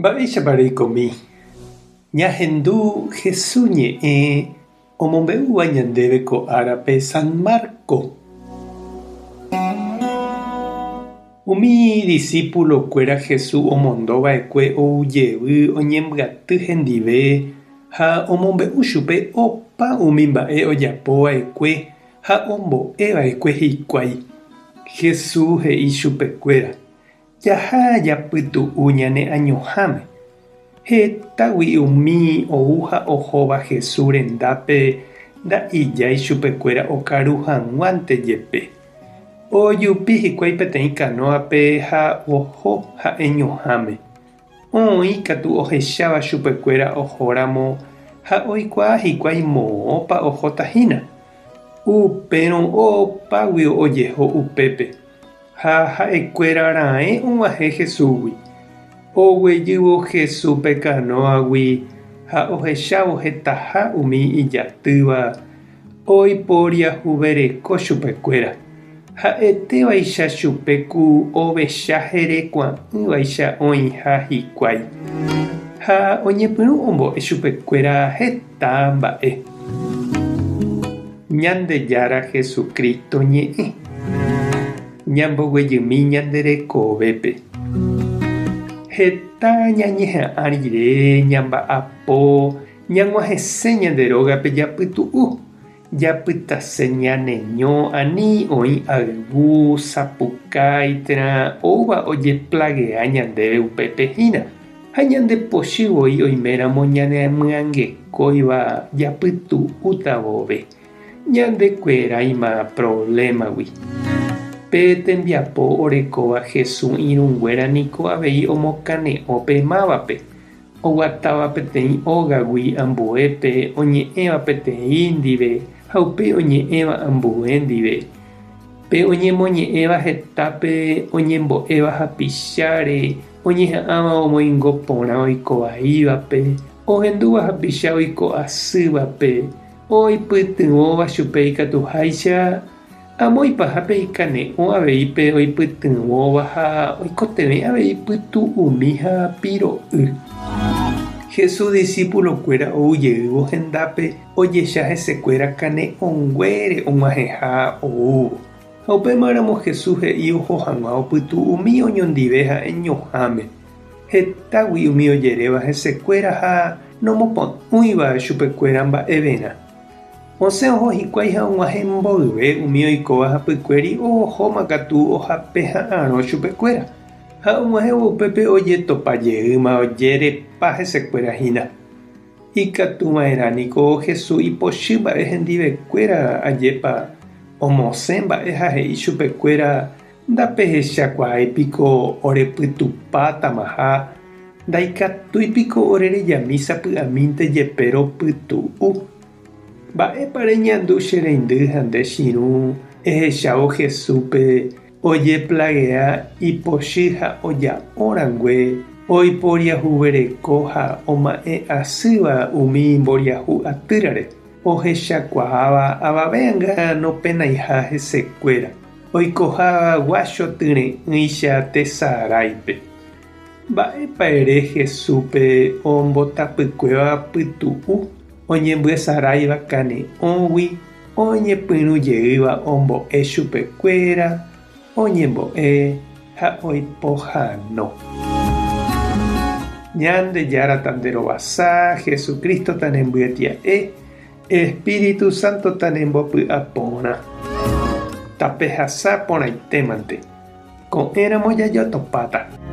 Mba'éichapa reikomi? Ñahendu Hesu ñe'ẽ omombe'úva ñandéve ko árape San Marco. Umi disípulo-kuéra Hesu omondo va'ekue ou jevy oñembyaty hendive ha omombe'u chupe opa umi mba'e ojapo va'ekue ha ombo'e va'ekue hikuái. Hesu he'i chupekuéra, Jaha japytu'u ñane añoháme. Hetágui umi ou ha ohóva Jesús rendápe nda'ijái chupekuéra okaru hag̃uánte jepe. Ojupi hikuái peteĩ kanóape ha oho ha'eñoháme. Oĩ katu ohecháva chupekuéra ohóramo ha oikuaa hikuái moõpa ohóta hína. Upérõ opáguio ojeho upépe. Ha ha'ekuéra raẽ og̃uahẽ Jesúsgui. Oguejývo Jesús pe kanóagui ha ohechávo hetaha umi ijatýva, oiporiahuvereko chupekuéra. Ha'etévaicha chupe ku ovecha herekua'ỹvaicha oĩha hikuái. Ha oñepyrũ ombo'e chupekuéra heta mba'e. Ñandejára Jesucristo ñe'ẽ. Ñamboguejymi ñande rekovépe. Heta ñañeha'ã rire ñamba'apo ñag̃uahẽse ñande rógape japytu'u, japytase ñaneño ani oĩ ayvu, sapukái térã oúva ojeplagea ñandéve upépe hína. Ha ñande pochy voi oiméramo ñanemyangekóiva japytu'úta vove, ñandekueráima provlémagui. Pe tembiapo orekóva Jesús irũnguéra niko avei omokane'õ pe mávape, oguatáva peteĩ ógagui ambuépe, oñe'ẽva peteĩ ndive ha upéi oñe'ẽva ambue ndive. Pe oñemoñe'ẽva hetápe oñembo'éva hapicháre, oñeha'ãva omoingo porã oiko vaívape, ohendúva hapicha oiko asývape, oipytyvõva chupe ikatuháicha, amo ipahápe ikane'õ avei pe oipytyvõva ha oikotevẽ avei pytu'umi ha piro'y. Jesús disípulokuéra ou jeývo hendápe ojecha hesekuéra kane'õnguére og̃uahẽha oúvo. Ha upémaramo Jesús he'i oho hag̃ua opytu'umi oñondive ha'eñoháme, hetágui umi ojeréva hesekuéra ha nomopo'ỹiva chupekuéra mba'everã. Osẽ oho hikuái ha og̃uahẽ mboyve umi oikóva hapykuéri ohóma katu ohapeha'arõ chupekuéra. Ha og̃uahẽvo upépe ojetopa jeýma ojerepa hesekuéra hína. Ikatu va'erã niko Jesús ipochy mba'e hendivekuéra ajépa omosẽ mba'e ha he'i chupekuéra, Ndapehechakuaái piko orepytupátamaha, ndaikatúi piko orerejami sapy'amínte jepe ropytu'u. Mba'épa reñandu che reindy ha nde chirũ ehechávo Jesúspe Ojeplagea ipochy ha oja'o rangue, oiporiahuvereko ha oma'ẽ asýva umi mboriahu atýrare, ohechakuaáva avave anga nopenaiha hesekuéra, oikoha guácho tyre'ỹicha tesaráipe. Mba'épa ere Jesúspe ombotapykuéva pytu'u, oñembyesaráiva kane'õgui Oñepyrũ jeýva ombo'e chupekuéra, oñembo'e ha oipohano. Ñandejára tanderovasa, Jesucristo tanembyetia'e, Espíritu Santo tanembopy'a porã. Tapehasa porãitémante. Ko'ẽramo jajotopáta.